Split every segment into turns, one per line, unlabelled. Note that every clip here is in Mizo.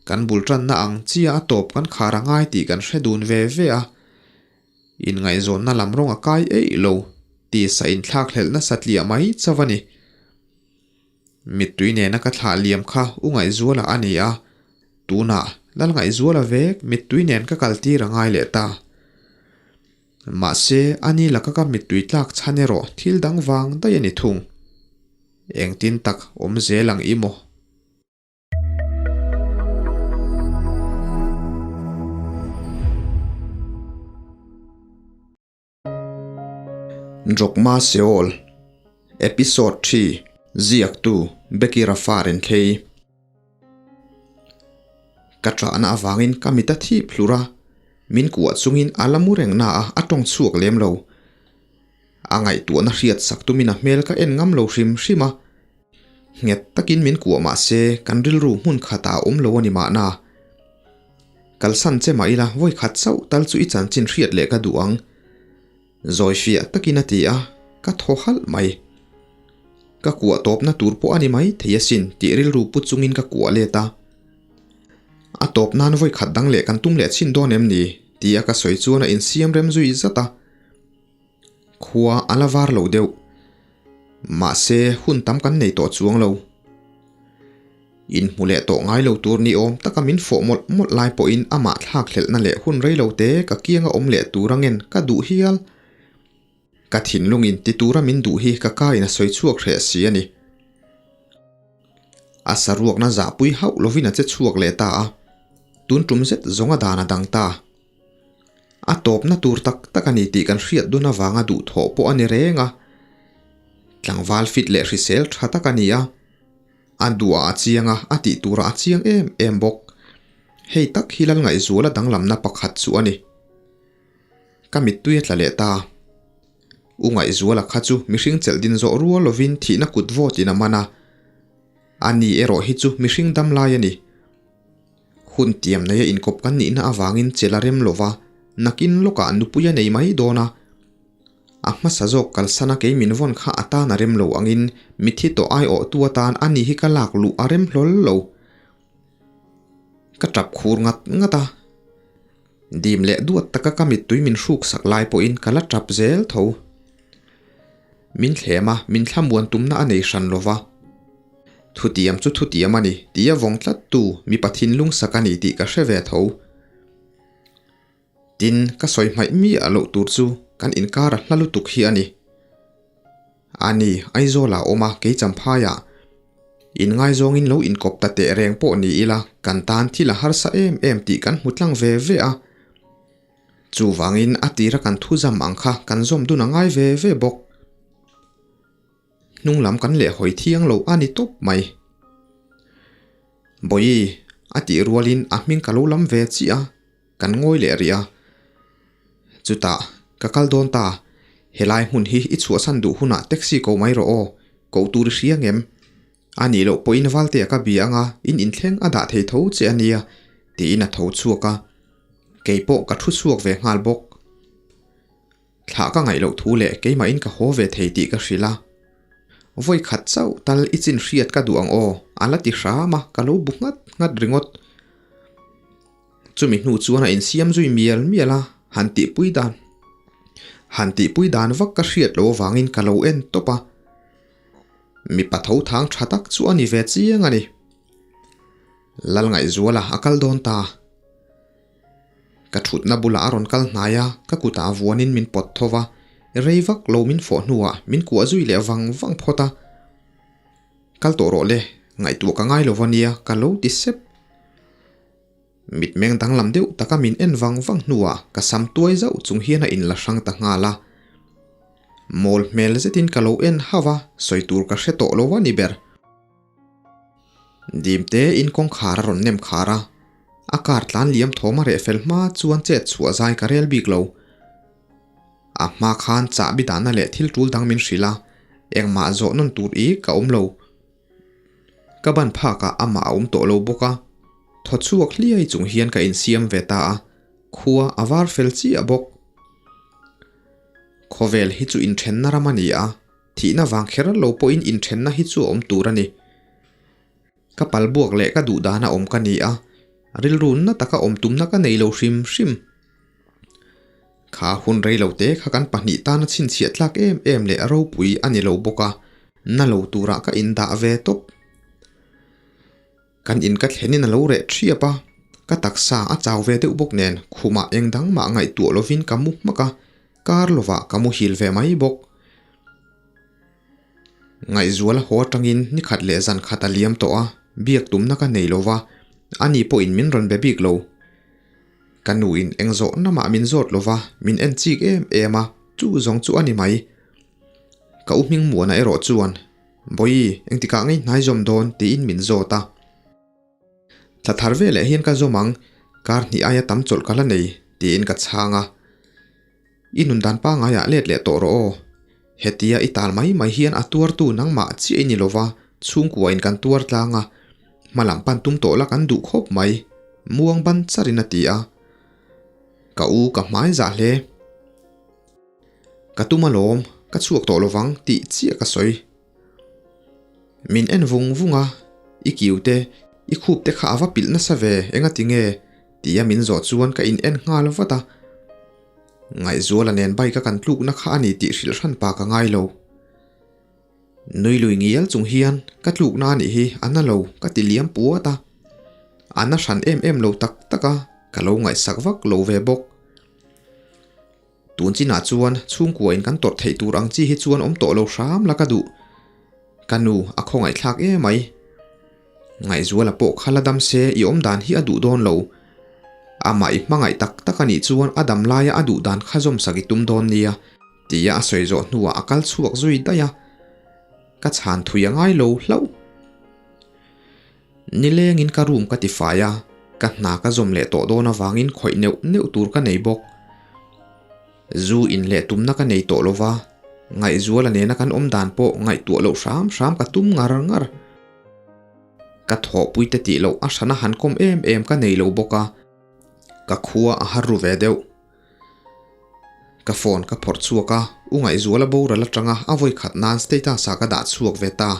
Kan bul tanna ang chiah a tawp kan khar a ngai tih kan hre dun ve ve a. Inngaihzawnna lam rawng a kai eih lo tih sa inthlakhlelh nasa tliah mai chauh a ni. Mittui nena ka thlah liam kha u Ngaihzuala a ni a, tunah Lal Ngaihzuala vek mittui nen ka kal tir a ngai leh ta. Mahse, ani laka ka mittui tlak chhan erawh thil dang vang daih a ni thung. Engtin tak awm zel ang i maw? Drogma Seol, Episode ii, Ziaktu, Becky Rafarin Thlei. Ka ṭahna avangin ka mit a thip hlur a, min kuah chungin a la mu reng na a, a tawng chhuak lem lo. A ngaihtuahna hriat sak tumin a hmel ka en ngam lo hrim hrim a. Nghet takin min kuah mah se kan rilru hmun khatah a awm lo a ni mahna. Kalsan che mah ila vawi khat chauh tal chu i chanchin hriat leh ka duh ang. Zawi fiah takin a ti a, ka thaw halh mai. Ka kuah tawpna tur pawh a ni mai thei asin tih rilru pu chungin ka kuah let a. A tawp nan vawi khat dang leh kan tum leh chhin dawn em ni? tia ka sawi chuan a insiam rem zui zat a. Khua a la var lo deuh. Mahse, hun tam kan nei tawh chuang lo. Inhmu leh tawh ngai lo tur ni awm taka min fawh mawlh mawlh lai pawhin amah thlak hlelhna leh hun rei lo te ka kianga awm leh tur angen ka duh hial. Ka thinlungin ti tura min duh hi ka kain a sawi chhuak hreh si a ni. A saruakna zahpui hauh lovin a che chhuak leh ta a, tun tum zet zawng a dan a dang ta. A tawpna tur tak tak a ni tih kan hriat dun avanga duhthawh pawh a ni reng a. Tlangval fit leh hrisel tha tak a ni a. A duhah a chiang a, a tih turah a chiang em em bawk. Hei tak hi Lalngaihzuala danglamna pakhat chu a ni. Ka mittui a tla leh ta. U Ngaihzuala kha chu mihring chelh din zawh rual lovin thihna kut vawtin a man a. A ni erawh hi chu mihring dam lai a ni. Hun tiam neia inkawp kan nihna avangin chel a rem lova, nakin lawkah nupui a nei mai dawn a. A hmasa zawk kalsana kei min vawn kha a tan a rem lo angin mithi tawh aiawhtu atan a ni hi ka lak luh a rem hlawl lo. Ka tap khur ngat ngat a. Dim leh duat taka ka mittui min hruk sak lai pawhin ka la tap zel tho. Min thlem a, min thlamuan tumna a nei hran lova. Thutiam chu thutiam a ni, tia vawng tlattu mipa thinlung sak a ni tih ka hre ve tho. Tin, ka sawi hmaih miah loh tur chu kan inkar a hla lutuk hi a ni. A ni, Aizawlah a awm a, kei Champhaiah. Inngaizawngin lo inkawp ta teh reng pawh ni ila, kan tan thil a harsa em em tih kan hmu tlang ve ve a. Chuvangin a tira kan thuzam ang kha kan zawm dun a ngai ve ve bawk. Hnung lam kan lehhawi thiang lo a ni tawp mai. Bawihi, a tih rualin a hming ka lo lam ve chiah a, kan ngawi leh rih a. Chutah, ka kal dawn ta, helai hmun hi i chhuahsan duh hunah taxi ko mai rawh aw, koh tur i hria ngem? A nih loh pawhin Valtea ka bia anga in inthleng a dah thei tho che a nia, tiin a tho chhuak a. Kei pawh ka thu chhuak ve nghal bawk. Thlah ka ngaih loh thu leh keimahin ka haw ve thei tih ka hrilh a. Vawi khat chauh tal i chin hriat ka duh ang aw, a la ti hram a, ka lo bu nghat nghat ringawt. Chumi hnu chuan a insiam zui mial mial a, han tihpui dan han tihpui dan vak ka hriat loh avangin ka lo en tawp a. Mipa tho thang tha tak chu a ni ve chiang a ni. Lalngaihzuala a kal dawn ta. Ka thutna bulah a rawn kal hnai a, ka kutah vuanin min pawt tho va, rei vak lo min fawh hnuah min kuah zui leh vang vang phawt a. Kal tawh rawh le, ngaihtuah ka ngai lo va nia, ka lo ti sep. Mitmeng danglam deuh taka min en vang vang hnuah ka sam tuai zauh chung hian a inla hrang ta nghal a. Mawl hmel zetin ka lo en hauh a, sawi tur ka hre tawh lo a ni ber. Dimte in kawngkhar a rawn nem khar a, a car tlan liam thawm a reh fel hma chuan chet chhuah zai ka rel bik lo. A hma khan chahbi dahna leh thil tul dang min hrilh a, engmah zawh nawn tur i ka awm lo. Ka ban phakah amah a awm tawh lo bawk a, thaw chhuak hliai chung hian ka insiam ve ta a, khua a var fel chiah bawk. Khawvel hi chu inthenna ram a ni a, Thihna vang kher lo pawhin inthenna hi chu a awm tur a ni. Ka pal buak leh ka duh dana awm ka ni a, Rilru na taka awm tumna ka nei lo hrim hrim. Kha hun rei lo te kha kan pahnih tana chhinchhiah tlak em em leh ropui a ni lo bawk a, na lo turah ka indah ve tawp. Kan in ka thlenin a lo reh thiap a, ka taksa a chau ve deuh bawk nen khumah eng dang mah ngaihtuah lovin ka mu hmak a, kar lovah ka muhil ve mai bawk. Ngaihzuala haw atangin ni khat leh zan khat a liam tawh a, biak tumna ka nei lova, ani pawhin min rawn be bik lo. Ka nuin eng zawhna mah min zawt lova, min en chik em em a, chu zawng chu a ni mai. Ka u hming muana erawh chuan, Bawihi, engtikah ngei hnai zawm dawn? tiin min zawt a. Thla thar veleh hian ka zawm ang, kar hnih aia tam chawlh ka la nei, tiin ka chhang a. I nun dan pangaiah let leh tawh rawh aw. Hetia i tal mai mai hian a tuartu nangmah chiah i ni lova, chhungkuain kan tuar tlang a. Hma lam pan tum tawh la kan duh khawp mai, muang ban charin a ti a. Ka u ka hmai zah hle. Ka tum alawm, ka chhuak tawh lovang tih chiah ka sawi. Min en vung vung a, I kiu te, i khup te kha a va pilh nasa ve, enga ti nge? tia min zawh chuan ka in en nghal vat a. Ngaihzuala nen bike a kan tlukna kha a ni tih hrilh hran pa ka ngai lo. Nui lui ngial chung hian ka tlukna a nih hi a na lo ka ti liam puat a. A na hran em em lo tak tak a, ka lo ngaihsak vak lo ve bawk. Tun chinah chuan chhungkua in kan tawrh theih tur ang chi hi chuan awm tawh lo hram la ka duh. Ka nu a khawngaihthlak emai. Ngaihzuala pawh kha la dam se i awm dan hi a duh dawn lo. Amah i hmangaih tak tak a nih chuan a dam laia a duh dan kha zawmsak i tum dawn nia tia a sawi zawh hnuah a kal chhuak zui daih a. Ka chhan thui a ngai lo hlauh. Nilengin ka room ka ti fai a, ka hna ka zawm leh tawh dawn avangin khawih neuh neuh tur ka nei bawk. Zu in leh tumna ka nei tawh lova, Ngaihzuala nena kan awm dan pawh ngaihtuah loh hram hram ka tum ngar ngar. Ka thawhpui te tih loh a hrana han kawm em em ka nei lo bawk a, ka khua a har ru ve deuh. Ka phone ka phawrh chhuak a, u Ngaihzuala boral atanga a vawikhat nan status ah ka dah chhuak ve ta.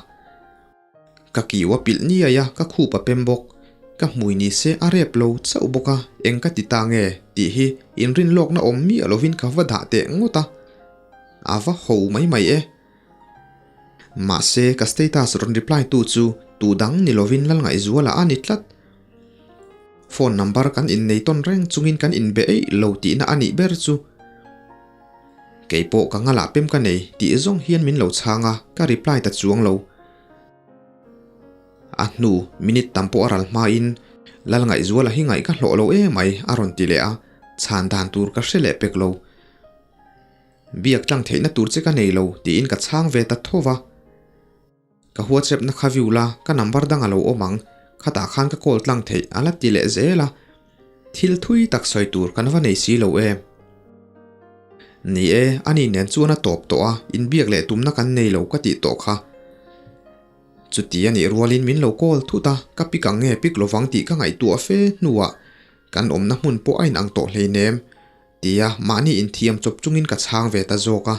Ka kiu a pilh niai a, ka khup a pem bawk. Ka hmui ni se a rep lo chauh bawk a, eng ka ti ta nge tih hi inrinlawkna awm miah lovin ka va dah teh ngawt a. A va ho mai mai e. Mahse, ka status rawn reply tu chu tu dang ni lovin Lalngaihzuala a ni tlat. Phone number kan innei tawn reng chungin kan inbe eih lo tihna a nih ber chu. Keipawh ka ngalah pem ka nei tih zawng hian min lo chhang a, ka reply ta chuang lo. A hnu minute tam pawh a ral hmain Lalngaihzuala hi ngaih ka hlawh lo emai a rawn ti leh a, chhan dan tur ka hre leh pek lo. Biak tlang theihna tur che ka nei lo tiin ka chhang ve ta tho va. Ka WhatsApp na kha view la, ka number dang a lo awm ang, khatah khan ka call tlang theih a la ti leh zel a, thil thui tak sawi tur kan va nei si lo em. Ni e, ani nen chuan a tawp tawh a, inbiak leh tumna kan nei lo ka tih tawh kha. Chuti a nih rualin min lo call thut a, ka pick ang nge pick lovang tih ka ngaihtuah fe hnuah kan awmna hmun pawh a inang tawh hleinem tia mahni inthiam chawp chungin ka chhang ve ta zawk a.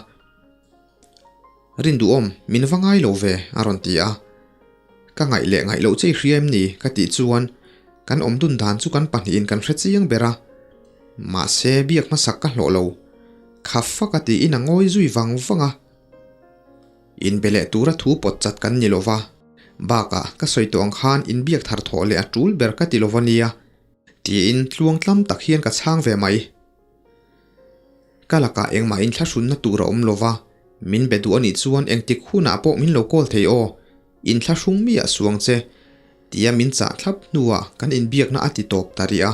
Rinduhawm, min va ngai lo ve, a rawn ti a. Ka ngaih leh ngaih loh che i hria em ni? ka tih chuan kan awm dun dan chu kan pahnihin kan hre chiang ber a. Mahse, biak hmasak ka hlawh lo. Kha fak a tiin a ngawi zui vang vang a. Inbe leh tura thu pawt chat kan ni lo va. Bakah, ka sawi tawh ang khan inbiak thar thawh leh a tul ber ka ti lo va nia, tiin tluang tlam tak hian ka chhang ve mai. Ka lakah engmah inthlahrunna tur a awm lo va, min be duh a nih chuan engtik hunah pawh min lo call thei aw, inthlahrung miah suang che, tia min chah thlap hnuah kan inbiakna a ti tawp ta rih a.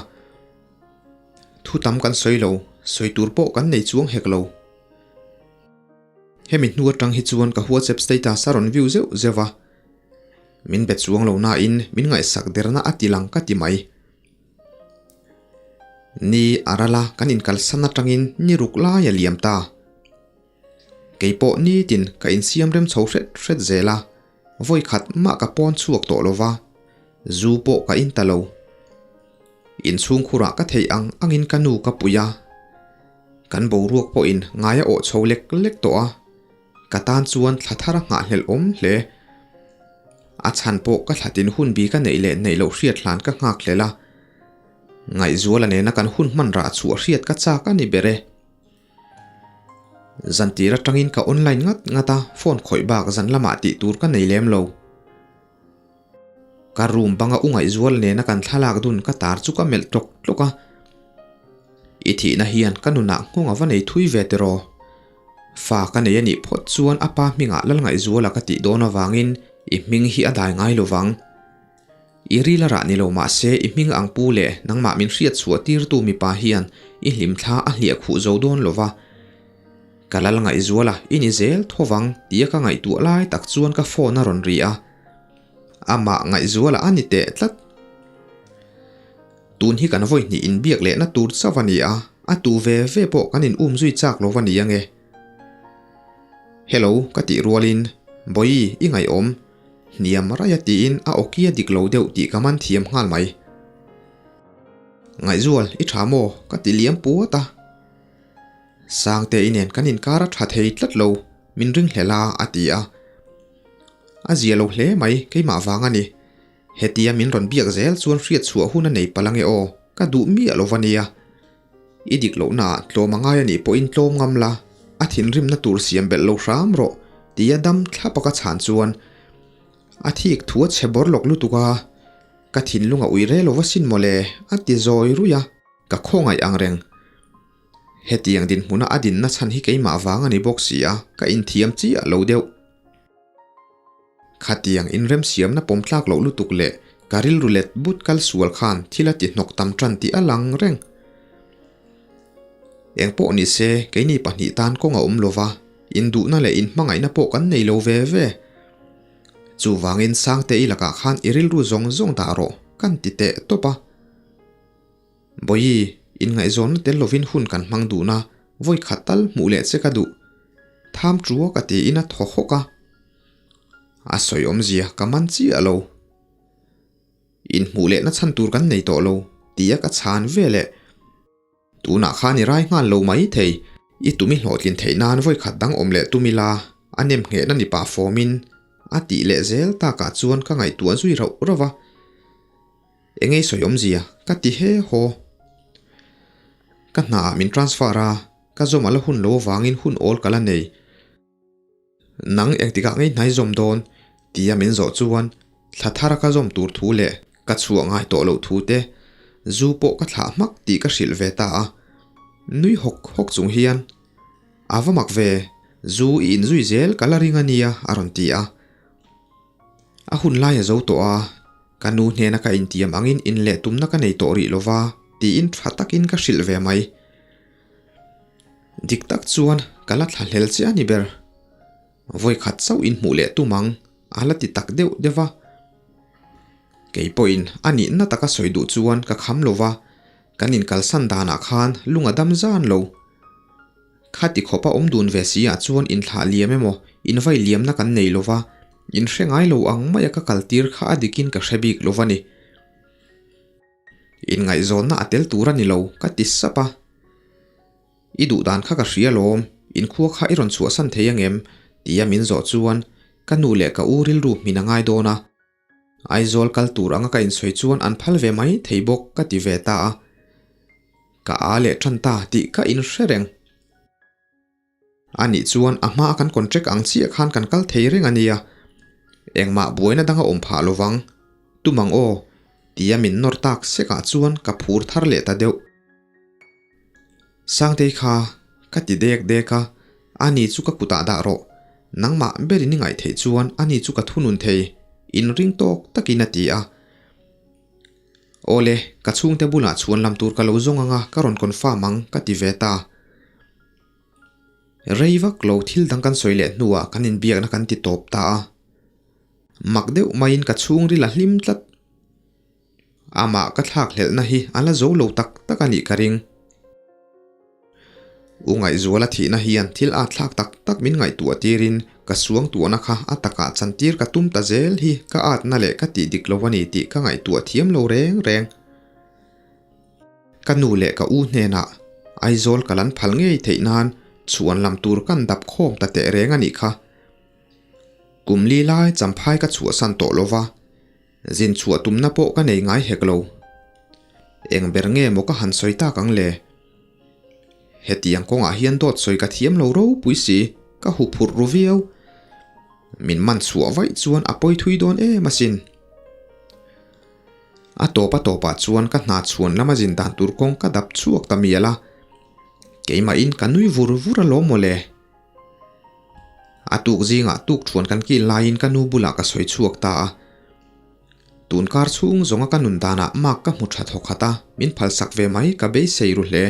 Thu tam kan sawi lo, sawi tur pawh kan nei chuang hek lo. Hemi hnu atang hi chuan ka WhatsApp status a rawn view zeuh zeuh va, min be chuang lo nain min ngaihsak derna a ti lang ka ti mai. Ni a ral a, kan inkalsan atangin ni ruk lai a liam ta. Kei pawh nitin ka insiam rem chho hret hret zel a, vawi khat mah ka pawn chhuak tawh lo va, zu pawh ka in ta lo. Inchhungkhurah ka theih ang angin ka nu ka pui a, kan boruak pawhin ngai a awh chho lek lek tawh a, ka tan chuan thla thar a nghahhlelh awm hle. A chhan pawh ka thlatin hun bi ka neih leh neih loh hriat hlan ka nghak hlel a. Ngaihzuala nena kan hun hman rah chhuah hriat ka chak a ni ber e. Zantir atangin ka online ngat ngat a, phone khawih bak zan lamah tih tur ka nei lem lo. Ka room banga u Ngaihzuala nena kan thlalak dun ka tar chu ka melh tlawk tlawk a. I thihna hian ka nunah nghawng a va nei thui ve tiraw? Fa ka nei a nih phawt chuan a pa hmingah Lalngaihzuala ka tih dawn avangin i hming hi a dai ngai lovang. I ril a rah ni lo mah se i hming ang pu leh nangmah min hriat chhuah tirtu mipa hian i hlimthla a hliah khuh zo dawn lo va. Ka lal ngaihzual a, i ni zel tho vang tia ka ngaihtuah lai tak chuan ka phone a rawn ri a. Amah ngaihzuala a ni teh tlat. Tun hi kan vawi hnih inbiak lehna tur chauh a ni a, a tu ve ve pawh kan in um zui chak lo va ni ange. Hello ka tih rualin, Bawihi i ngaihawm. Hniam raih a tiin a awki a dik lo deuh tih ka man thiam nghal mai. Ngaihzual, i tha maw? Ka ti liam puat a. Sangte i nen kan inkar a tha thei tlat lo, min ring hlel a, a ti a. A zia lo hle mai, keimah vang a ni. Hetia min rawn biak zel chuan hriat chhuah hun a nei palh ange aw, ka duh miah lo va nia. I dik lohnaah tlawm a ngai a nih pawhin tlawm ngam la, a thinrimna tur siam belh lo hram rawh, tia dam thlap a ka chhan chuan a thik thu a chhe bawr lawk lutuk a, ka thinlung a ui rel lo va sin mawle, a ti zawi ruih a, ka khawngaih ang reng. Hetiang dinhmuna a dinna chhan hi keimah vang a ni bawk si a, ka inthiam chiah lo deuh. Khatiang inremsiamna pawm tlak loh lutuk leh ka rilru let but kal sual khan thil a ti hnawk tam tan tih a lang reng. Eng pawh ni se, keini pahnih tan kawng a awm lo va, induhna leh inhmangaihna pawh kan nei lo ve ve. Chuvangin Sangte i lakah khan i rilru zawng zawng dah rawh, kan ti teh tawp a. Bawihi, inngaihzawnna tel lovin hun kan hmang duhna vawi khat tal hmuh leh che ka duh. Tham tua ka tiin a thaw hawk a. A sawi awmzia ka man chiah lo. Inhmuh lehna chhan tur kan nei tawh lo tia ka chhan ve leh. Tunah khan i rai nghal lo mai thei. I tumi hlawhtlin theih nan vawi khat dang awm leh tum ila a nem nghehna ni pah fawmin a tih leh zel takah chuan ka ngaihtuah zui rauh rauh a. Engei sawi awmzia ka ti he haw. Ka hnaah min transfer a, ka zawm a la hun lo avangin hun awl ka la nei. Nang engtikah ngei hnai zawm dawn? tia min zawh chuan thla thara ka zawm tur thu leh ka chhuah ngai tawh loh thu te zu pawh ka thlah hmak tih ka hrilh ve ta a. Nui hawk hawk chung hian, A va mak ve, zu i inzui zel ka la ring a nia a rawn ti a. A hun lai a zo tawh a, ka nu hnena ka intiam angin inleh tumna ka nei tawh rih lova tiin tha takin ka hrilh ve mai. Dik tak chuan ka la thla hlel che a ni ber. Vawi khat chauh inhmuh leh tum ang a la ti tak deuh deuh va. Kei pawhin a nihna taka sawi duh chuan ka kham lova, kan inkalsan danah khan lung a dam zan lo. Khati khawpa awm dun ve si ah chuan inthlah liam emaw, invai liamna kan nei lova, inhre ngai lo ang maia ka kal tir kha a dikin ka hre bik lova ni. Inngaihzawnna a tel tur a ni lo, ka ti sap a. I duh dan kha ka hria alawm, inkhua kha i rawn chhuahsan thei angem? tia min zawh chuan ka nu leh ka u rilru hmin a ngai dawn a. Aizawl kal tur anga ka insawi chuan an phal ve mai thei bawk ka ti ve ta a. Ka a leh tan ta tih ka inhre reng. Anih chuan a hmaa kan contract ang chiah khan kan kal thei reng a nia. Engmah buaina dang a awm phah lovang. Tum ang aw, tia min nawr tak sekah chuan ka phur thar leh ta deuh. Sangtei kha ka ti dek dek a, ani chu ka kutah dah rawh. Nangmah berin i ngaih theih chuan ani chu ka thunun thei, inring tawk takin a ti a. Awle, ka chhungte bulah chhuan lam tur ka lo zawng anga ka rawn confirm ang ka ti ve ta. Rei vak lo thil dang kan sawi leh hnuah kan inbiakna kan ti tawp ta a. Mak deuh maiin ka chhungril a hlim tlat. Amah ka thlak hlelhna hi a la zo lo tak tak a nih ka ring. U Ngaihzuala thihna hian thil at thlak tak tak min ngaihtuah tirin ka suang tuahna kha a takah chantir ka tum ta zel hi ka atna leh ka tih dik lo a ni tih ka ngaihtuah thiam lo reng reng. Ka nu leh ka u hnenah Aizawl ka lan phal ngei theih nan chhuan lam tur kan dap khawm ta teh reng a nih kha. Kum li lai champhai ka chhuahsan tawh lova. Zin chhuah tumna pawh ka nei ngai hek lo. Eng ber nge maw ka han sawi tak ang le? Hetiang kawngah hian dawt sawi ka thiam lo ropui si, ka huphurh ru viau. Min man chhuah vaih chuan a pawi thui dawn em asin. A tawp a tawpah chuan ka hna chhuan lama zin dan tur kawng ka dap chhuak ta mial a, keimahin ka nui vur vur alawm mawle. A tuk zingah tuk thuan kan kil laiin ka nu bulah ka sawi chhuak ta a. Tun kar chhung zawnga ka nun danah mark ka hmu tha thawk khat a, min phalsak ve mai ka beisei ru hle.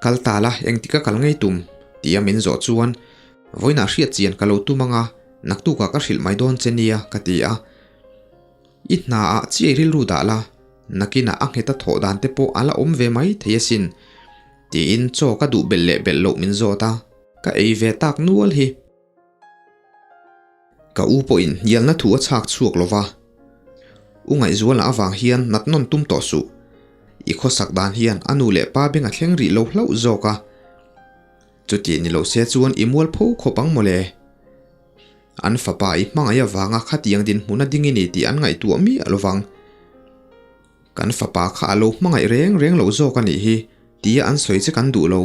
Kal ta la, engtik a kal ngei tum? tia min zawh chuan vawiinah hriat chian ka lo tum anga naktukah ka hrilh mai dawn che nia ka ti a. I hnaah chiai rilru dah la, nakinah a ngheta thawh dan te pawh a la awm ve mai thei asin tiin chaw ka duh belh leh belh loh min zawt a, ka ei ve tak nual hi. Ka u pawhin hnialna thu a chhak chhuak lo va, U Ngaihzuala avang hian nat nawn tum tawh suh. I khawsak dan hian a nu leh pa beng a thleng rih lo hlauh zawk a. Chuti ni lo se chuan i mual pho khawp ang mawle. An fapa i hmangaih avanga khatiang dinhmun a ding i ni tih an ngaihtuah miah lo vang. Kan fapa kha a lo hmangaih reng reng lo zawk a nih hi tia an sawi che kan duh lo.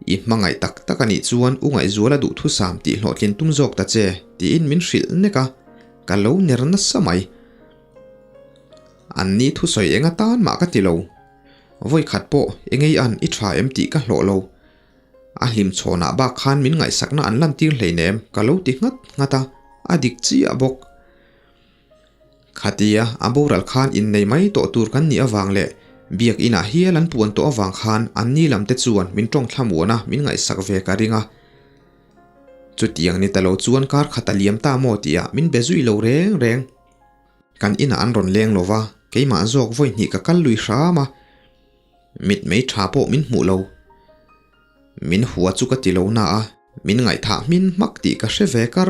I hmangaih tak tak a nih chuan u Ngaihzuala duhthusam tih hlawhtlin tum zawk ta che tiin min hrilh nek a, ka lo ner nasa mai. An ni thusawi eng atan mah ka ti lo. Vawikhat pawh engei an i tha em tih ka hlawh lo. A hlim chhawnah bak khan min ngaihsakna an lantir hleinem ka lo ti nghat nghat a, a dik chiah bawk. Khatia a boral khan innei mai tawh tur kan nih avang leh biak inah hial an puan tawh avang khan an ni lam te chuan min tawng thlamuan a min ngaihsak ve ka ring a. Chutiang ni ta lo chuan kar khat a liam ta maw tih ah min be zui lo reng reng. Kan inah an rawn leng lo va, keimah zawk vawi hnih ka kal lui hram a. Mitmei tha pawh min hmuh lo. Min hua chu ka ti lo na a, min ngaihthah hmin hmak tih ka hre ve kar.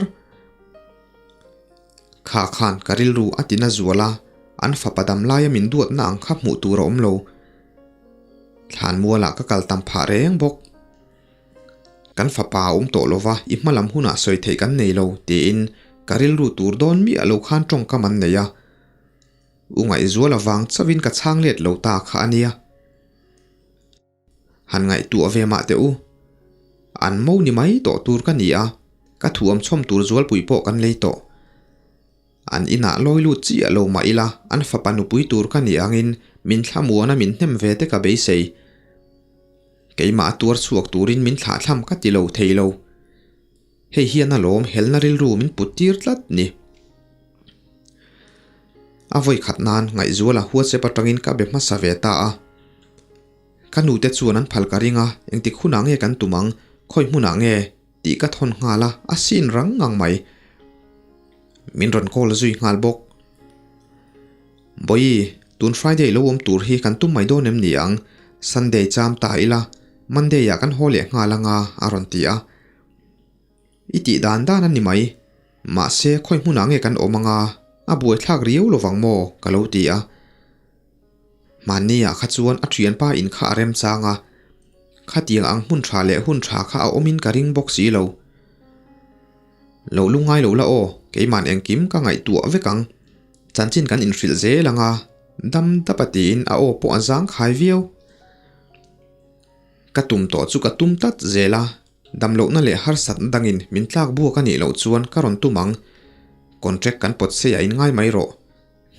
Kha khan ka rilru a ti na zual a, an fapa dam laia min duatna ang kha hmuh tur a awm lo. Thlanmualah ka kal tam phah reng bawk. Kan fapa a awm tawh lo va, i hma lam hunah sawi theih kan nei lo, tiin ka rilru tur dawn miah lo khan tawngkam an nei a. U Ngaihzual avang chauhin ka chhang let lo ta kha a nia. Han ngaihtuah ve mah teh u. An mo ni mai tawh tur ka ni a, ka thuam chhawm tur zualpui pawh kan lei tawh. An inah lawi lut chiah lo mah ila, an fapa nupui tur ka ni angin min thlamuan a min hnem ve te ka beisei. Keimah a tuar chhuak turin min thlahthlam ka ti lo thei lo. Hei hian alawm helna rilru min put tir tlat ni. A vawi khat nan Ngaihzuala WhatsApp atangin ka be hmasa ve ta a. Ka nute chuan an phal ka ring a, engtik hunah nge kan tum ang, khawi hmunah nge tih ka thawn nghal a, a sin rang ngang mai. Min rawn call zui nghal bawk. Bawihi, tun Friday lo awm tur hi kan tum mai dawn em ni ang, Sunday cham ta ila, Monday ah kan haw leh nghal anga a rawn ti a. I tih dan dan a ni mai. Mahse, khawi hmunah nge kan awm anga, a buaithlak riau lovang maw? ka lo ti a. Hmanni ah kha chuan a thianpa in kha a remchang a, khatiang ang hmun tha leh hun tha kha a awmin ka ring bawk si lo. Lo lungngai lo la aw, keiman engkim ka ngaihtuah vek ang. Chanchin kan inhrilh zel anga, dam dap a tiin a aw pawh a zangkhai viau. Ka tum tawh chu ka tum tlat zel a, damlohna leh harsatna dangin min tlak buak a nih loh chuan ka rawn tum ang. Contract kan pawt sei a inngai mai rawh.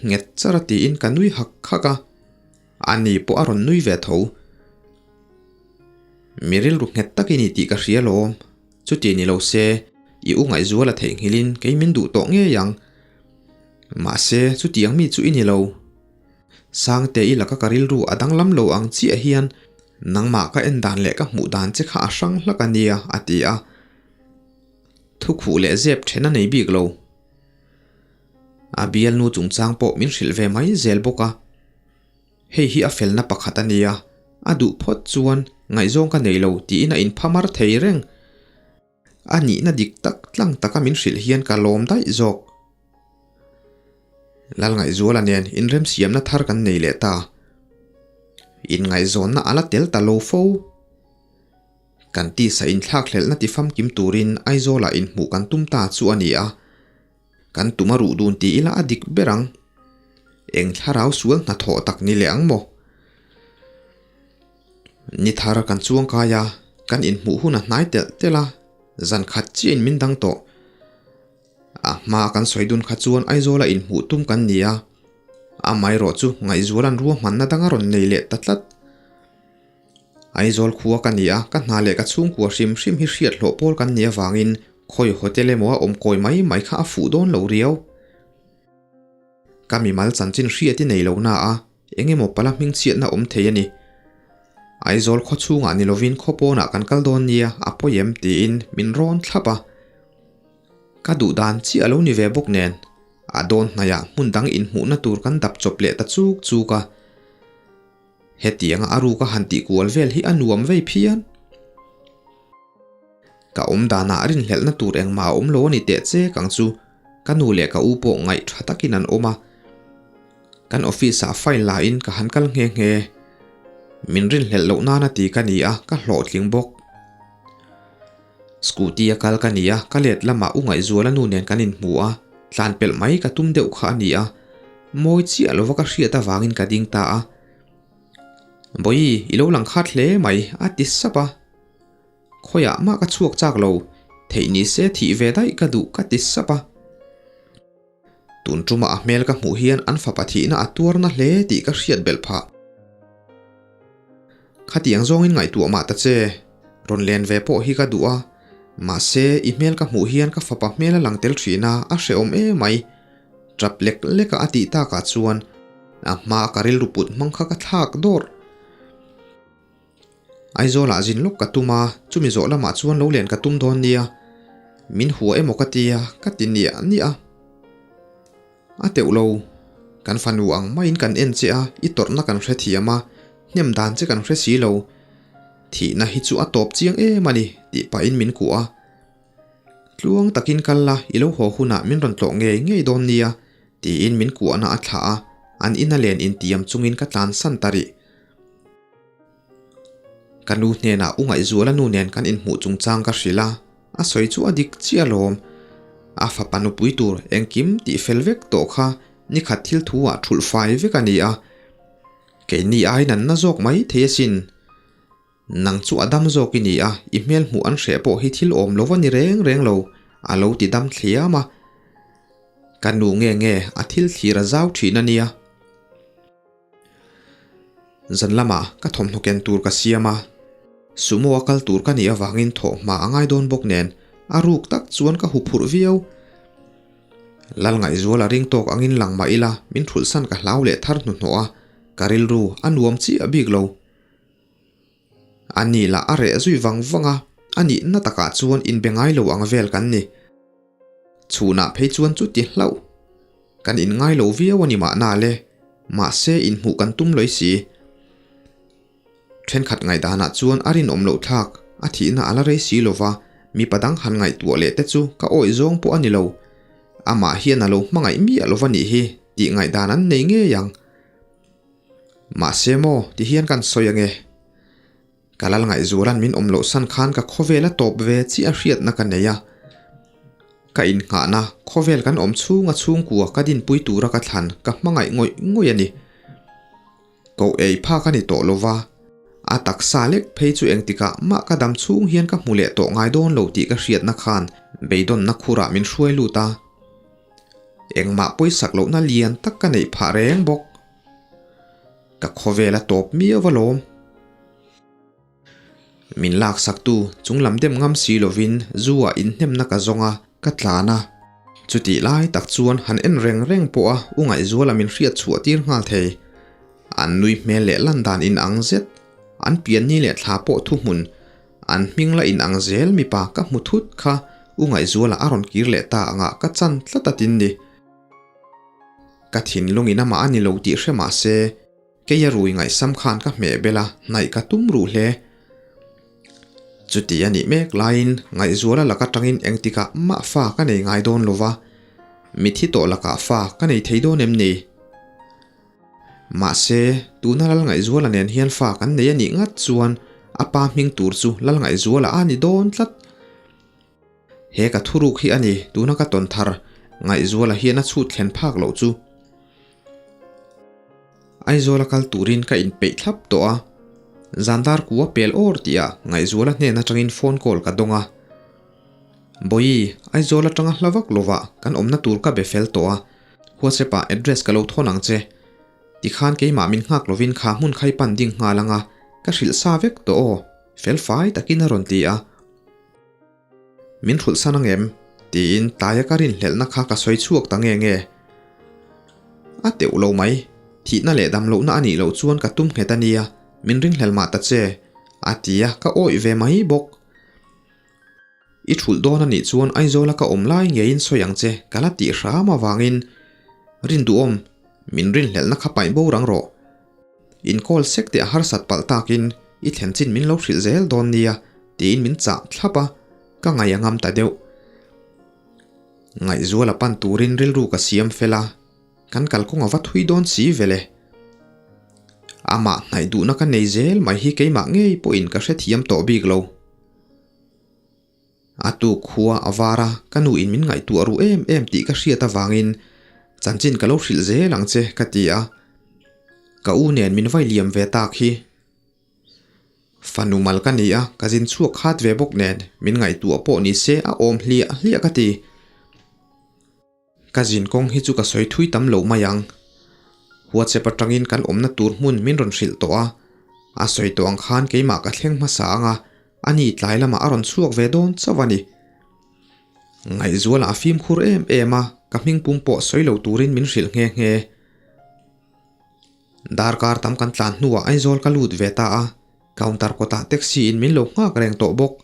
Nghet char a tiin ka nui hak hak a, ani pawh a rawn nui ve tho. Mi rilru nghet tak i ni tih ka hria lawm, chuti ni lo se i u ngaihzual a theihnghilhin kei min duh tawh ngei ang. Mahse chutiang mi chu i ni lo. Sangte i laka ka rilru a danglam lo ang chiah hian nangmah ka en dan leh ka hmuh dan che kha a hrang hlak a nia a ti a. Thukhuh leh zep then a nei bik lo. A bialnu chungchang pawh min hrilh ve mai zel bawk a. Hei hi a felna pakhat a nia, a duh phawt chuan ngaihzawng ka nei lo tiin a inphamar thei reng. A nihna dik tak tlang taka min hrilh hian ka lawm daih zawk. Lalngaihzuala nen inremsiamna thar kan nei leh ta. Inngaihzawnna a la tel ta lo fo. Kan tisa inthlakhlelhna ti famkim turin Aizawlah inhmuh kan tum ta chu a ni a. Kan tum a ruh dun ti ila a dik ber ang. Eng thlarau sual hnathawh tak ni leh ang maw? Ni thar kan chuang kai a, kan inhmuh hun a hnai telh telh a, zan khat chiahin min dang tawh. A hma kan sawi dun kha chuan Aizawla inhmuh tum kan ni a, amaherawh chu ngaihzuala'n ruahmanna dang a rawn nei leh ta tlat. Aizawl khua ka ni a, ka hna leh ka chhungkua hrim hrim hi hriat hlawh pawl kan nih avangin khawi hotel emaw a awm kawi mai mai kha a fuh dawn lo riau. Ka mimal chanchin hriat i nei lo na a, eng emaw pala hmingchhiatna awm thei a ni. Aizawl khaw chhungah ni lovin khaw pawnah kan kal dawn nia, a pawi em tiin min rawn thlap a. Ka duh dan chiah a lo ni ve bawk nen, a dawn hnaiah hmun dang inhmuhna tur kan dap chawp leh ta chuk chuk a. Hetianga a ruka han tih kual vel hi a nuam vei phian. Ka awm danah rinhlelhna tur engmah a awm lo a ni teh che kang chu ka nu leh ka u pawh ngaih tha takin an awm a. Kan office ah file la in ka han kal nghe nghe. Min rinhlelh loh nana ti ka ni a, ka hlawhtling bawk. Scooty a kal ka ni a, ka let lamah u Ngaihzuala nu nen kan inhmu a, tlan pelh mai ka tum deuh kha a ni a. Mawi chiah lova ka hriat avangin ka ding ta a. Bawihi, i lo lang khat hle mai, a ti sap a. Khawiah mah ka chhuak chak lo, theih ni se thih ve daih ka duh ka ti sap a. Tun tumah a hmel ka hmuh hian an fapa thihna a tuarna hle tih ka hriat belh phah. Khatiang zawngin ngaihtuah mah ta che, rawn len ve pawh hi ka duh a, mahse i hmel ka hmuh hian ka fapa hmel a lang tel thin a, a hrehawm emai. Tap lek leka a tih takah chuan a hmaa ka rilru put hmang kha ka thlak dawrh. Aizawlah zin lawk ka tum a, chumi zawh lamah chuan lo len ka tum dawn nia. Min hua emaw ka tia, ka ti niah niah a. A teuh lo, kan fanu ang maiin kan en che a, i tawrhna kan hrethiam a, hnem dan che kan hre si lo. Thihna hi chu a tawp chiang em a ni, tih pahin min kuah a. Tluang takin kal la, i lo haw hunah min rawn tlawh ngei ngei dawn nia, tiin min kuahna a thlah a, an ina len intiam chungin ka tlansan ta rih. Ka nu hnenah u Ngaihzuala nu nen kan inhmuh chungchang ka hrilh a, a sawi chu a dik chiah alawm. A fapa nupui tur engkim tih fel vek tawh kha nikhat thil thu ah thulh fai vek a ni a, keini aiin an na zawk mai thei asin. Nang chu a dam zawk i ni a, i hmel hmuh an hreh pawh hi thil awm lo va ni reng reng lo, a lo ti dam thliam a. Ka nu nge nge a thil thlir a zau thin a nia. Zan lamah ka thawmhnaw ken tur ka siam a, sumo a kal tur ka nih avangin thawhhma a ngai dawn bawk nen a ruk tak chuan ka huphurh viau. Lal Ngaihzuala ring tawk angin lang mah ila min thulhsan ka hlau leh thar hnuhnawh a, ka rilru a nuam chiah bik lo. A ni lah a reh zui vang vang a, a nihna takah chuan inbe ngai lo ang vel kan ni. Chhunah phei chuan chuti hlauh. Kan inngai lo viau a ni mahna le, mahse inhmuh kan tum lawih si. Thenkhat ngaihdanah chuan a rinawm loh thlak, a thihna a la rei si lo va, mipa dang han ngaihtuah leh te chu ka awih zawng pawh a ni lo. Amah hian a lo hmangaih miah lo va nih hi tih ngaihdan an nei ngei ang. Mahse maw, ti hian kan sawi ange. Ka lal ngaihzuala'n min awm loh san khan ka khawvel a tawp ve chiah hriatna ka nei a. Ka innghahna, khawvel kan awm chhunga chhungkua ka dinpui tura ka thlan ka hmangaih ngawih ngawih a ni. Koh ei phak a ni tawh lo va, a taksa lek phei chu engtikah mah ka dam chhung hian ka hmu leh tawh ngai dawn lo tih ka hriatna khan beidawnna khurah min hruai lut a. Engmah pawisak lohna lian tak ka neih phah reng bawk. Ka khawvel a tawp miau alawm. Min laksaktu chung lam dem ngam si lovin zu ah inhnemna ka zawng a, ka tlan a. Chutih lai tak chuan han en reng reng pawh a u Ngaihzuala min hriat chhuah tir nghal thei. An nui hmel leh lan dan inang zet, an pianni leh thla pawh thuhmun, an hming la inang zel mipa ka hmu thut kha u Ngaihzuala a rawn kir leh ta angah ka chan tlat a tin ni. Ka thinlungin amah a ni lo tih hre mah se, kei a rui ngaihsam khan ka hmeh bel a, hnaih ka tum ruh hle. Chuti a nih mek laiin Ngaihzuala lak atangin engtikah mah fa ka nei ngai dawn lo va, mithi tawh lakah fa ka nei thei dawn em ni? Mahse, tuna Lalngaihzuala nen hian fa kan nei a nih ngat chuan a pa hming tur chu Lalngaihzuala a ni dawn tlat. He ka thuruk hi a ni, tuna ka tawn thar, Ngaihzuala hian a chhut thlen phak loh chu. Aizawla kal turin ka inpeih thlap tawh a, zan dar ku a pel awr tih ah Ngaihzuala hnen atangin phone call ka dawng a. Bawihi, Aizawl atanga hla vak lovah kan awmna tur ka be fel tawh a, WhatsApp ah address ka lo thawn ang che. Tikhan keimah min nghak lovin kha hmun khai pan ding nghal anga ka hrilh sa vek tawh aw, fel fai takin a rawn ti a. Min hrulh san ang em? tiin tlaia ka rinhlelhna kha ka sawi chhuak ta nge nge. A teuh lo mai, thihna leh dam lohna a nih loh chuan ka tum nghet a nia, min ringhlel mah ta che, a ti a, ka awih ve mai bawk. I hrulh dawn a nih chuan Aizawla ka awm lai ngeiin sawi ang che, ka la tih hram avangin Rinduhawm, min rinhlelhna kha paih bo rang rawh. Inkawl sek teh a harsat palh takin i thlen chin min lo hrilh zel dawn nia tiin min chah thlap a, ka ngaih a ngam ta deuh. Ngaihzuala pan turin rilru ka siam fel a, kan kalkawng a va thui dawn si vele. Amah hnaih duhna ka nei zel mai hi keimah ngei pawhin ka hrethiam tawh bik lo. A tuk khua a var a, ka nu in min ngaihtuah ru em em tih ka hriat avangin chanchin ka lo hrilh zel ang che ka ti a, ka u nen min vai liam ve tak hi. Fanu mal ka ni a, ka zin chhuak khat ve bawk nen min ngaihtuah pawh ni se a awm hliah hliah ka ti. Ka zin kawng hi chu ka sawi thui tam lo mai ang. WhatsApp atangin kan awmna tur hmun min rawn hrilh tawh a, a sawi tawh ang khan keimah ka thleng hmasa ang a, ani tlai lamah a rawn chhuak ve dawn chauh a ni. Ngaihzuala a fimkhur em em a, ka hmingpum pawh sawi lo turin min hrilh nghe nghe. Darkar tam kan tlan hnuah Aizawl ka lut ve ta a, counter kawtah taxi in min lo nghak reng tawh bawk.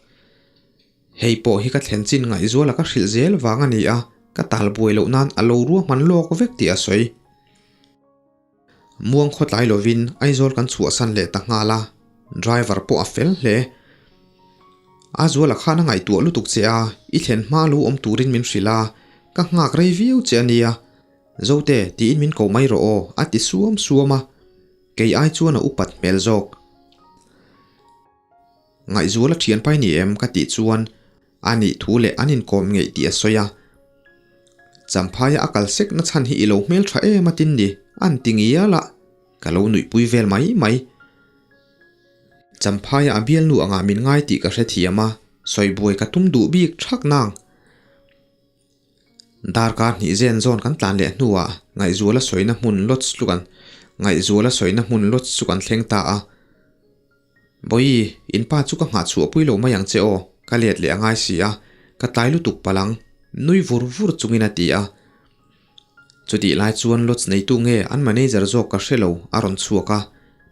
Hei pawh hi ka thlen chin ngaihzuala ka hrilh zel vang a ni a, ka tal buai loh nan a lo ruahman lawk vek tih a sawi. Muang khawtlai lovin Aizawl kan chhuahsan leh ta nghal a, driver pawh a fel hle. A zuala khan a ngaihtuah lutuk che a, i thlen hma lo awm turin min hrilh a, ka nghak rei viau che a nia. Zote, tiin min ko mai rawh aw, a ti suam suam a, kei ai chuan a upat hmel zawk. Ngaihzuala thian pai ni em ka tih chuan a nih thu leh an inkawm ngeih tih a sawi a. Champhaia a kal sek na chhan hi i lo hmel tha em a tin ni, an ti ngial a, ka lo nuihpui vel mai mai. Champhaia a bialnu angah min ngai tih ka hrethiam a, sawi buai ka tum duh bik thak nang. Darkar hnih zen zawn kan tlan leh hnuah Ngaihzuala sawina hmun lodge chu kan Ngaihzuala sawina hmun lodge chu kan thleng ta a. Bawihi, in pa chu ka nghah chhuah pui lo mai ang che aw, ka let leh a ngai si a, ka tlai lutuk palh ang, nui vur vur chungin a ti a. Chutih lai chuan lodge neitu nge an manager zawk ka hre lo a rawn chhuak a,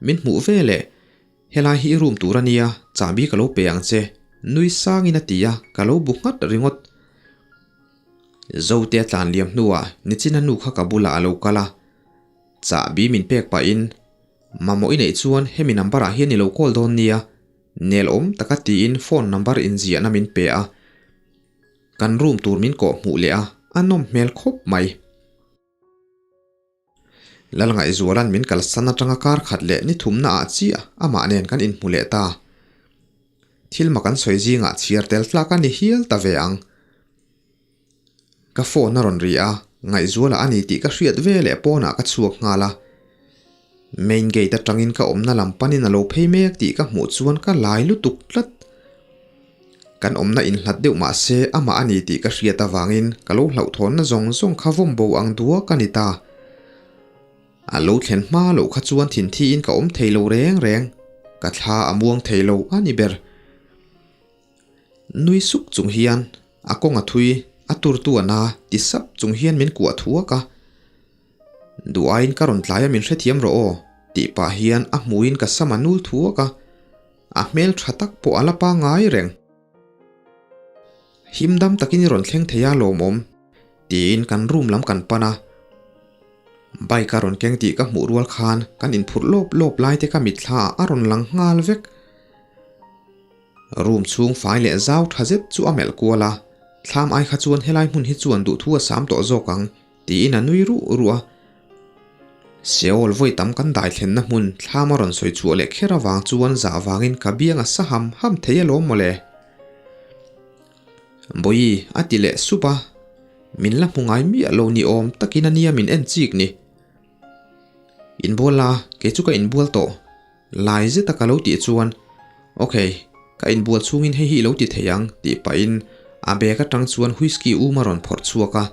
min hmuh ve leh, helai hi i room tur a nia, chahbi ka lo pe ang che, nui sangin a ti a, ka lo bu nghat ringawt. Zote a tlan liam hnuah Nichina nu kha ka bulah a lo kal a, chahbi min pek pahin, Mamawh i neih chuan hemi number ah hian i lo call dawn nia, nel awm taka tiin phone number inziahna min pe a. Kan room tur min kawh hmuh leh a, a nawm hmel khawp mai. Lalngaihzuala'n min kalsan atanga kar khat leh ni thumna ah chiah amah nen kan inhmu leh ta. Thil mak an sawi zingah chhiar tel tlak a ni hial ta ve ang. Ka phone a rawn ri a, Ngaihzuala a ni tih ka hriat ve leh pawnah ka chhuak nghal a. Main gate atangin ka awmna lam panin a lo phei mek tih ka hmuh chuan ka lai lutuk tlat. Kan awmna inhlat deuh mah se amah a ni tih ka hriat avangin ka lo hlauhthawnna zawng zawng kha vawm bo ang duak a ni ta. A lo thlen hma loh kha chuan thinthiin ka awm thei lo reng reng, ka thla a muang thei lo a ni ber. Nui suk chung hian a kawng a thui, a turtu a na ti sap chung hian min kuah thuak a. Duh aiin ka rawn tlai a min hrethiam rawh aw tih pah hian a hmuiin ka sam a nul thuak a, a hmel tha tak pawh a la pangngai reng. Him dam takin i rawn thleng thei a lawmawm tiin kan room lam kan pan a. Bike a rawn keng tih ka hmuh rual khan kan inphurh lawp lawp lai te ka mitthla ah a rawn lang nghal vek. Room chhung fai leh zau tha zet chu a melh kual a, thlam ai kha chuan helai hmun hi chuan duhthu a sam tawh zawk ang tiin a nui ruh ruh a. Seol vawi tam kan dai thlenna hmun thlam a rawn sawi chhuah leh kher avang chuan zah vangin ka biang a sa ham ham thei alawm mawle. Bawihi a ti leh sup a, min la hmu ngai miah lo ni awm takin a nia min en chik ni. Inbual la, kei chu ka inbual tawh. Lai zeta ka lo tih chuan, Ok, ka inbual chhungin hei hi i lo ti thei ang, tih pahin a bag atang chuan whisky um a rawn phawrh chhuak a.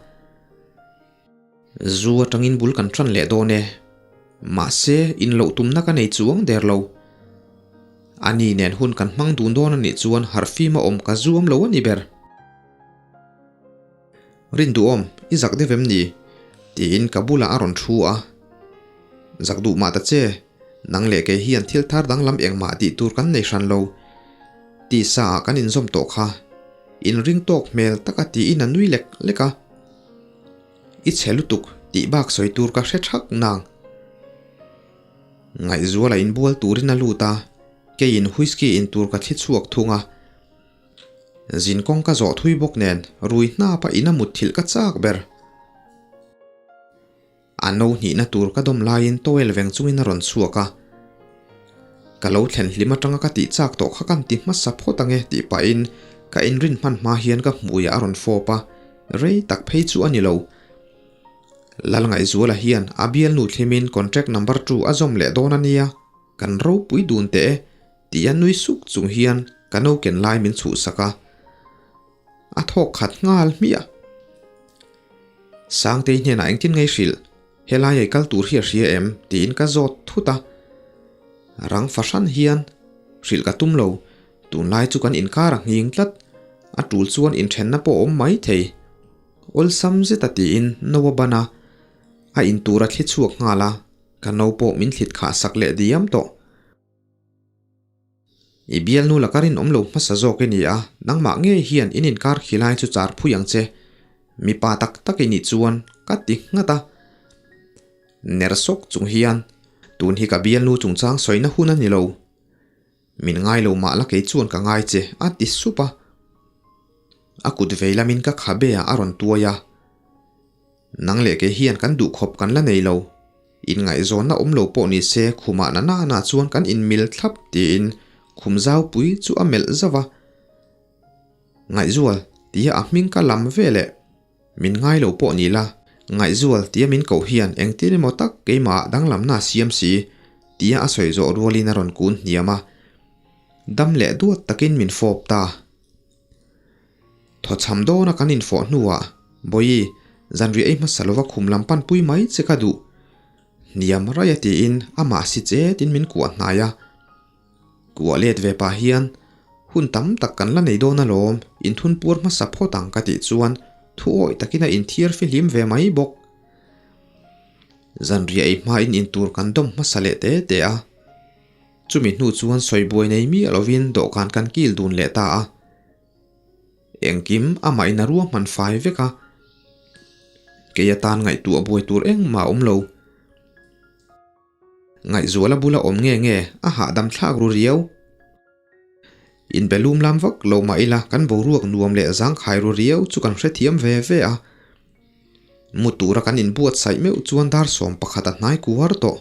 Zu atangin bul kan tan leh dawn e. Mahse, inloh tumna ka nei chuang der lo. Ani nen hun kan hmang dun dawn a nih chuan harhfima awm ka zuam lo a ni ber. Rinduhawm, i zak deuh em ni? tiin ka bulah a rawn thu a. Zak duh mah ta che, nang leh kei hian thil thar danglam engmah tih tur kan nei hran lo. Tisa ah kan inzawm tawh kha. Inring tawk hmel taka tiin a nui lek lek a. I chhe lutuk tih bak sawi tur ka hre thak nang. Ngaihzuala inbual turin a lut a, keiin whisky in tur ka thli chhuak thung a. Zin kawng ka zawh thui bawk nen rui hnapa in a mutthilh ka chak ber. A no hnihna tur ka dawm laiin towel veng chungin a rawn chhuak a. Ka lo thlen hlim atanga ka tih chak tawh kha kan ti hmasa phawt ange tih pahin ka inrin hman hma hian ka hmuiah a rawn fawp a, rei tak phei chu a ni lo. Lalngaihzuala hian a bialnu thlimin contract number two a zawm leh dawn a nia, kan ropui dun teh e. Tia nui suk chung hian ka no ken lai min chhuhsak a, a thawk khat nghal hmiah. Sangtei hnenah engtin ngei hrilh, helai ei kal tur hi a hria em? tiin ka zawt thut a. Rang fahran hian hrilh ka tum lo, tunlai chu kan inkar a nghing tlat, a tul chuan inthenna pawh a awm mai thei. Awlsam zeta tiin no a ban a, a intur a thli chhuak nghal a, ka no pawh min thlit khah sak leh diam tawh. I bialnu laka rinawm lo hmasa zawk i ni a, nangmah ngei hian in inkar khi lai chu char phui ang che. Mipa tak tak i nih chuan ka ti nghat a. Ner sawk chung hian, Tun hi ka bialnu chungchang sawina hun a ni lo. Min ngai lo mah la kei chuan ka ngai che, a ti sup a. A kut vei lamin ka khabe ah a rawn tuai a. Nang leh kei hian kan duhkhawp kan la nei lo. Inngaihzawnna awm lo pawh ni se khumah na nana chuan kan inmil thlap tiin khum zaupui chu a melh zauh a. Ngaihzual tia a hming ka lam ve leh min ngai lo pawh ni la, Ngaihzual tia min koh hian engtin emaw tak keimah danglamna a siam si tia a sawi zawh rualin a rawn kun hniam a. Dam leh duat takin min fawp ta. Thawchham dawna kan infawh hnuah, Bawihi, zanriah ei hmasa lova khum lam panpui mai che ka duh. Hniam raih a tiin amah si chetin min kuah hnai a. Kuah let ve pah hian, Hun tam tak kan la nei dawn alawm, inthun puar hmasa phawt ang ka tih chuan thu awih takin a inthiar fihlim ve mai bawk. Zanriah ei hmain intur kan dawm hmasa leh te te a. Chumi hnu chuan sawi buai nei miah lovin dawhkan kan kil dun leh ta a. Engkim amah in a ruahman fai vek a. Kei atan ngaihtuah buai tur engmah a awm lo. Ngaihzuala bula awm nge nge a hahdam thlak ru riau. Inbe lum lam vak lo mah ila kan boruak nuam leh zangkhai ru riau chu kan hrethiam ve ve a. Mu tura kan inbuatsaih meuh chuan dar 11 a hnai kuar tawh.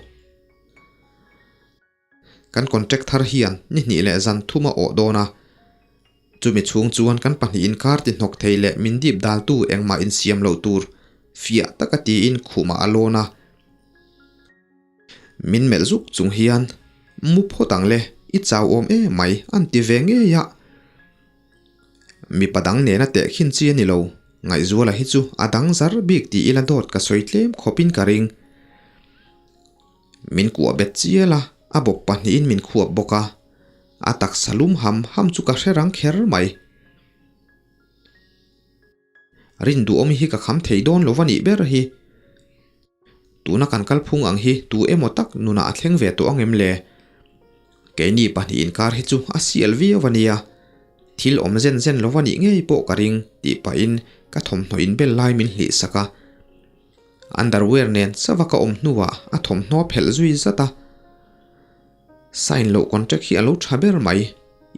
Kan contract thar hian ni hnih leh zan thum a awh dawn a, chumi chhung chuan kan pahnih inkar ti hnawk thei leh min dip daltu engmah insiam loh tur fiah taka tiin khumah a lawn a. Min melh zuk chung hian, Mu phawt ang le, i chau awm em mai an ti ve ngei a. Mipa dang nena tehkhin chi a ni lo, Ngaihzuala hi chu a dang zar bik ti ila dawt ka sawi tlem khawpin ka ring. Min kuah bet chial a, a bawp pahnihin min khuap bawk a. A taksa lum ham ham chu ka hre rang kher mai. Rinduhawmi hi ka kham thei dawn lo va nih ber hi. Tuna kan kalphung ang hi tu emaw tak nunah a thleng ve tawh ang em le? Keini pahnih inkar hi chu a sial viau a nia. Thil awm zen zen lo va nih ngei pawh ka ring tih pahin ka thawmhnaw inbel lai min hlih sak a. Underwear nen chauha ka awm hnuah a thawmhnaw phelh zui zat a. Sign loh contract hi a lo tha ber mai.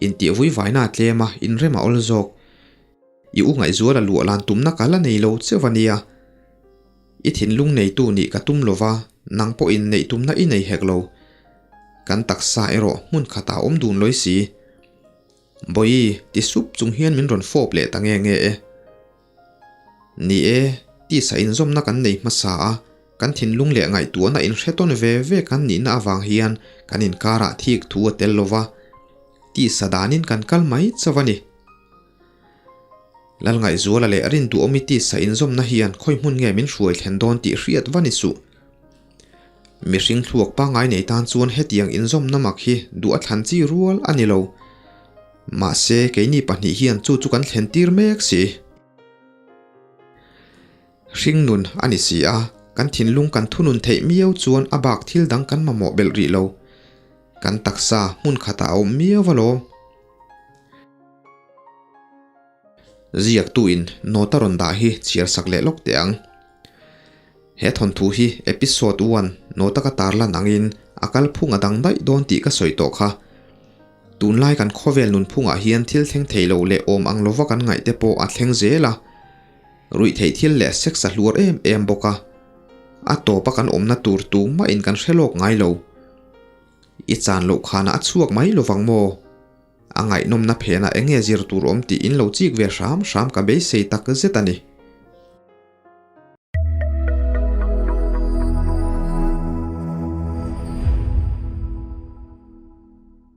Intih vui vaina a tlem a, inrem a awl zawk. I u ngaihzual a luah lan tumna ka la nei lo chauh a nia. I thinlung neitu nih ka tum lova, nang pawhin neih tumna i nei hek lo. Kan taksa erawh hmun khatah awm dun lawi si. Bawihi, ti sup chung hian min rawn fawp leh ta nge nge e. Ni e, tisa inzawmna kan nei hmasa a, Kan thinlung leh ngaihtuahna inhre tawn ve ve kan nihna avang hian kan inkarah thik thu a tel lo va, tisa danin kan kal mai chauh a ni. Lalngaihzuala leh Rinduhawmi tisa inzawmna hian khawi hmun nge min hruai thlen dawn tih hriat va ni suh. Mihring thluak pangngai nei tan chuan hetiang inzawmna mak hi duh a thlan chi rual a ni lo. Mahse, keini pahnih hian chu chu kan thlen tir mek si. Hringnun a ni si a, kan thinlung kan thunun theih miau chuan a bak thil dang kan mamawh belh rih lo. Kan taksa hmun khatah a awm miau alawm. Ziaktuin note a rawn dah hi chhiar sak leh lawk teh ang. He thawnthu hi episode one note a ka tarlan angin a kalphung a dang daih dawn tih ka sawi tawh kha. Tunlai kan khawvel nunphungah hian thil thleng thei lo leh awm ang lova kan ngaih te pawh a thleng zel a. Ruih theih thil leh sex a hluar em em bawk a. A tawpa kan awmna tur tumah in kan hre lawk ngai lo. I chan loh khanah a chhuak mai lovang maw? A ngaihnawmna phenah eng nge zir tur awm tih in lo chik ve hram hram ka beisei tak zet a ni.